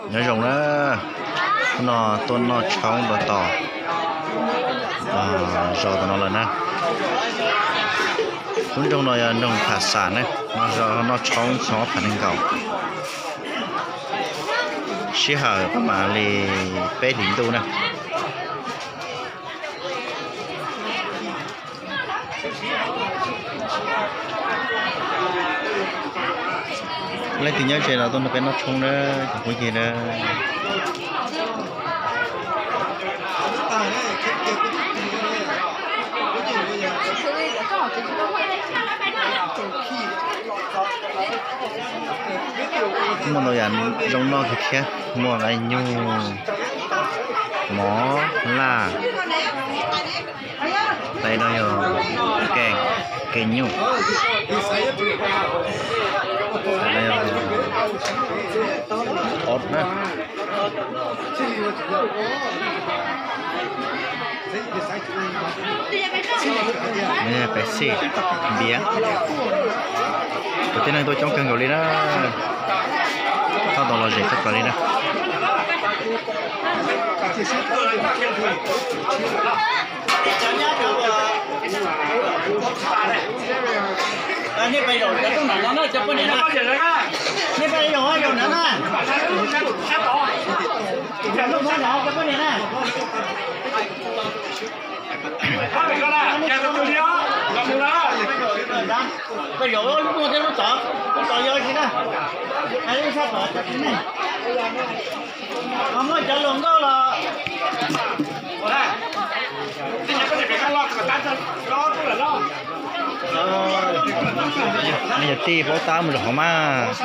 Nyob zoo na, hnub no tuaj noj tshoob rau tom zos tom no lawm na. Lub nroog no yog nroog Phas Xam na, noj tshoob txog ob phav nees nkaum. Sij hawm pab mam li peb hlis ntuj na. Leej twg nyob ze los tuaj nrog peb noj tshoob na, cov phooj ywg na. Muaj ntau yam zoo noj kawg thiab, muaj qe nyuj, mov, laj, qe no yog ke, ke nyuj, qe no yog os na. Pes xij, npiav. Kuv tib neeg tuaj coob kawg nkaus li na. Tab tom los zem tshaj plaws li na. Nej pais zaum cov rooj nram no na, cov poj niam na. Nej pais zaum zaum nrad na. Zaum zaum nrad cov poj niam na. Pais zaum lub no thiab lub tod, lub tod yog tsis na. Hais lub sab tod cov tsis ne. Ho muaj cov hluas nkauj los. Yog tij paub tab mus zaum hauv mas.